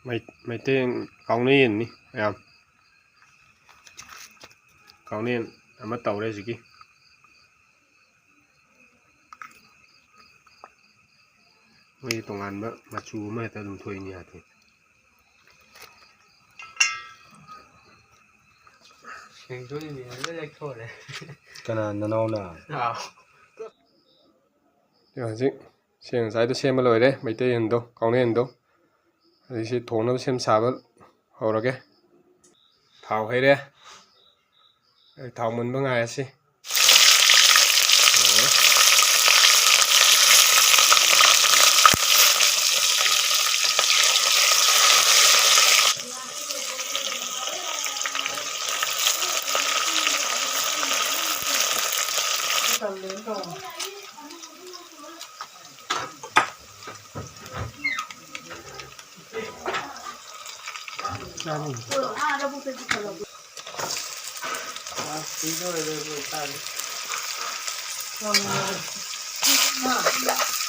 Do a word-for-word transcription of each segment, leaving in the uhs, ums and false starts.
ꯃꯩ-, ꯃꯩꯇꯩ ꯀꯥꯎꯅ ꯌꯦꯟꯅꯤ ꯃꯌꯥꯝ꯫ ꯀꯥꯎꯅ ꯌꯦꯟ ꯑꯃ ꯇꯧꯔꯦ ꯍꯧꯖꯤꯛꯀꯤ꯫ ꯃꯣꯏꯒꯤ ꯇꯣꯉꯥꯟꯕ ꯃꯆꯨ ꯑꯃ ꯍꯦꯛꯇ ꯑꯗꯨꯝ ꯊꯣꯛꯏꯅꯤ ꯌꯥꯗꯦ꯫ ꯁꯦꯡꯗꯣꯛꯏꯅꯦ, ꯂꯣꯏ ꯂꯩꯊꯣꯛꯑꯦ꯫ ꯀꯅꯥ, ꯅꯅꯥꯎꯅ? ꯑꯥꯎ꯫ ꯍꯧꯖꯤꯛ ꯁꯦ ꯉꯁꯥꯏꯗꯣ ꯁꯦꯝꯕ ꯂꯣꯏꯔꯦ, ꯃꯩꯇꯩ ꯌꯦꯟꯗꯣ, ꯀꯥꯎꯅ ꯌꯦꯟꯗꯣ꯫ ꯍꯧꯖꯤꯛꯁꯤ ꯊꯣꯡꯅꯕ ꯁꯦꯝ ꯁꯥꯕ ꯍꯧꯔꯒꯦ꯫ ꯊꯥꯎ ꯍꯩꯔꯦ꯫ ꯑꯩ ꯊꯥꯎ ꯃꯨꯟꯕ ꯉꯥꯏꯔꯁꯤ꯫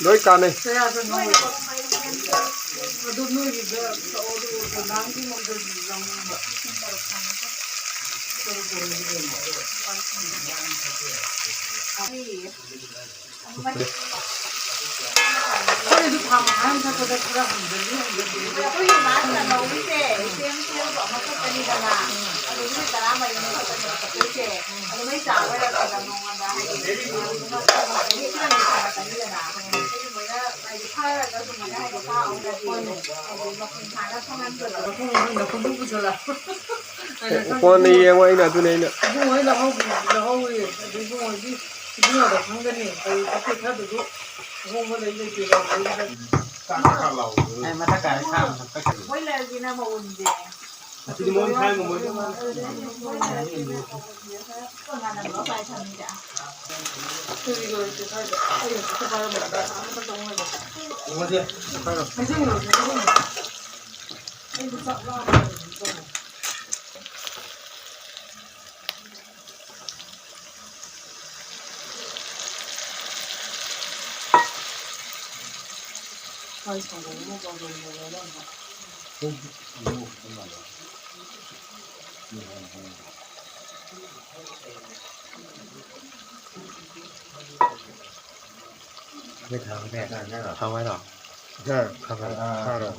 ꯂꯣꯏ ꯀꯥꯟꯅꯩ꯫ ꯑꯩꯈꯣꯏꯅꯁꯨ ꯊꯥ ꯃꯈꯥꯏ ꯑꯃ ꯊꯛꯄꯗ ꯈꯔ ꯍꯟꯖꯤꯜꯂꯤ, ꯍꯟꯖꯤꯜꯂꯤ꯫ ꯑꯩꯈꯣꯏꯒꯤ ꯃꯥꯅ ꯂꯧꯔꯤꯁꯦ, ꯁꯦꯝ ꯁꯦꯝꯗꯣ ꯑꯃꯈꯛꯇꯅꯤꯗꯅ, ꯑꯗꯨ ꯅꯨꯃꯤꯠ ꯇꯔꯥꯃꯔꯤꯅꯤ ꯈꯛꯇꯅꯦꯕ ꯆꯠꯇꯣꯏꯁꯦ꯫ ꯑꯗꯨ ꯃꯩ ꯆꯥꯕ ꯂꯣꯏꯔꯛꯄꯗ ꯅꯣꯡꯉꯣꯟꯗ ꯍꯥꯏꯗꯤ ꯈꯤꯇꯪꯗꯤ ꯐꯔꯛꯀꯅꯤꯗꯅ꯫ ꯑꯗꯨ ꯃꯣꯏꯅ ꯍꯥꯏꯗꯤ ꯐꯔꯒꯁꯨ ꯃꯣꯏꯅ ꯍꯥꯏꯗꯤ ꯊꯥ ꯑꯍꯨꯝꯗꯗꯤ ꯍꯥꯏꯗꯤ ꯃꯄꯨꯡ ꯐꯥꯅ ꯐꯪꯍꯟꯕꯗꯣ꯫ ꯃꯄꯨꯡ ꯐꯥꯅ ꯐꯪꯍꯟꯕ꯫ ꯀꯣꯟꯅ ꯌꯦꯡꯉꯣ, ꯑꯩꯅ ꯑꯗꯨꯅꯦ ꯑꯩꯅ ꯏꯕꯨꯡꯉꯣ ꯍꯣꯏ ꯂꯧꯍꯧꯕꯅꯤ, ꯂꯧꯍꯧꯔꯤ꯫ ꯑꯗꯨ ꯏꯕꯨꯡꯉꯣ ꯍꯣꯏꯗꯤ ꯏꯕꯨꯡꯉꯣꯗ ꯈꯪꯒꯅꯤ꯫ ꯀꯔꯤ ꯄꯣꯠ ꯆꯩ ꯈꯔꯗꯨꯁꯨ ꯑꯍꯣꯡꯕ ꯂꯩ ꯂꯩꯇꯦ ꯇꯧꯕꯗꯨꯗ꯫ ꯀꯥꯡ ꯀꯥꯡ ꯂꯥꯎꯕꯗꯨ꯫ ꯑꯩ ꯃꯊꯛ ꯀꯥꯏ ꯁꯥꯕ ꯃꯊꯛ ꯀꯥꯏ꯫ ꯃꯣꯏ ꯂꯩꯔꯒꯤꯅ ꯃꯑꯣꯡꯁꯦ꯫ ꯑꯁꯤꯗꯤ ꯃꯑꯣꯡ ꯈꯥꯏ ꯉꯝꯃꯣꯏꯗ ꯃꯥ꯫ ꯃꯣꯏ ꯂꯩꯔꯒꯤꯅ ꯃꯑꯣꯡꯁꯦ ꯈꯔ ꯇꯣꯉꯥꯟꯅ ꯂꯧ ꯀꯥꯏ ꯊꯝꯃꯤꯁꯦ꯫ ꯀꯔꯤ ꯂꯣꯏꯔꯗꯤ ꯈꯔꯗ ꯑꯩ ꯑꯃꯨꯛꯇ ꯄꯥꯏꯔꯝꯕꯗ ꯑꯃꯠꯇ ꯆꯪꯉꯣꯏꯕ꯫ ꯌꯦꯡꯉꯁꯦ꯫ ꯍꯥꯏꯖꯤꯟꯈ꯭ꯔꯣ, ꯍꯥꯏꯖꯤꯟꯈ꯭ꯔꯣ꯫ ꯑꯩꯁꯨ ꯆꯥꯛ ꯂꯥꯝꯃꯦ꯫ ꯃꯥꯏ ꯁꯪꯒꯣꯝ ꯑꯃ ꯆꯥꯎꯗꯣꯛ ꯂꯣꯜꯂꯒ ꯑꯃ꯫ ꯊꯥꯎ ꯍꯥꯏꯔꯣ? ꯊꯥꯎ ꯍꯥꯏꯔꯣ?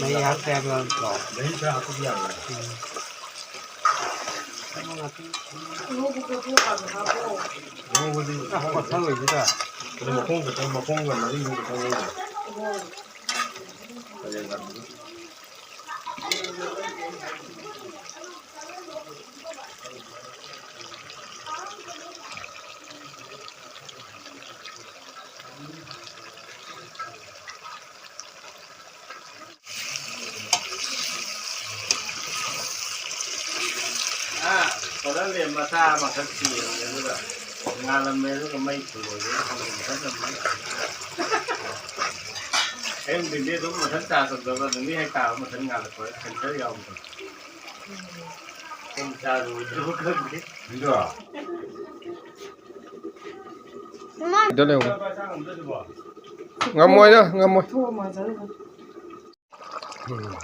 ꯃꯍꯤ ꯍꯥꯞꯄ ꯌꯥꯕ ꯅꯠꯇ꯭ꯔꯣ? ꯃꯍꯤ ꯈꯔ ꯍꯥꯞꯄꯗꯤ ꯌꯥꯕꯅꯦ꯫ ꯎꯝ꯫ ꯉꯧꯕꯗꯤ ꯑ, ꯄꯠꯊꯔꯣꯏꯁꯤꯗ꯫ ꯑꯗꯨ ꯃꯈꯣꯡ ꯈꯛꯇꯪ, ꯃꯈꯣꯡꯒ ꯃꯔꯤꯟꯗꯨ ꯈꯛꯇꯪ ꯉꯧꯕ꯫ ꯑꯥ, ꯐꯖꯅ ꯂꯦꯝ ꯃꯆꯥ ꯑꯃꯈꯛ ꯊꯤꯔꯦ, ꯑꯗꯨꯒ ꯉꯥꯜꯂꯝꯃꯦ, ꯑꯗꯨꯒ ꯃꯩ ꯐꯨꯜ ꯑꯣꯏꯕꯩ ꯈꯪꯗꯦ, ꯃꯊꯟꯇ ꯃꯨꯠꯈ꯭ꯔꯦ꯫ ꯑꯌꯨꯛ ꯅꯨꯡꯊꯤꯟꯗꯤ ꯑꯗꯨꯝ ꯃꯊꯟ ꯆꯥ ꯇꯧꯗꯕ, ꯅꯨꯃꯤꯠ ꯍꯦꯛ ꯇꯥꯕ ꯃꯊꯟ ꯉꯥꯜꯂꯛꯄ, ꯁꯦꯟꯁꯔ ꯌꯥꯎꯕꯗꯣ꯫ ꯑꯗꯨꯝ ꯆꯥ ꯂꯣꯏꯗ꯭ꯔꯕ ꯈꯪꯗꯦ꯫ ꯁꯤꯗꯣ? ꯁꯤꯗ ꯂꯩꯌꯣ꯫ ꯉꯝꯃꯣꯏꯗ, ꯉꯝꯃꯣꯏ꯫ ꯎꯝ꯫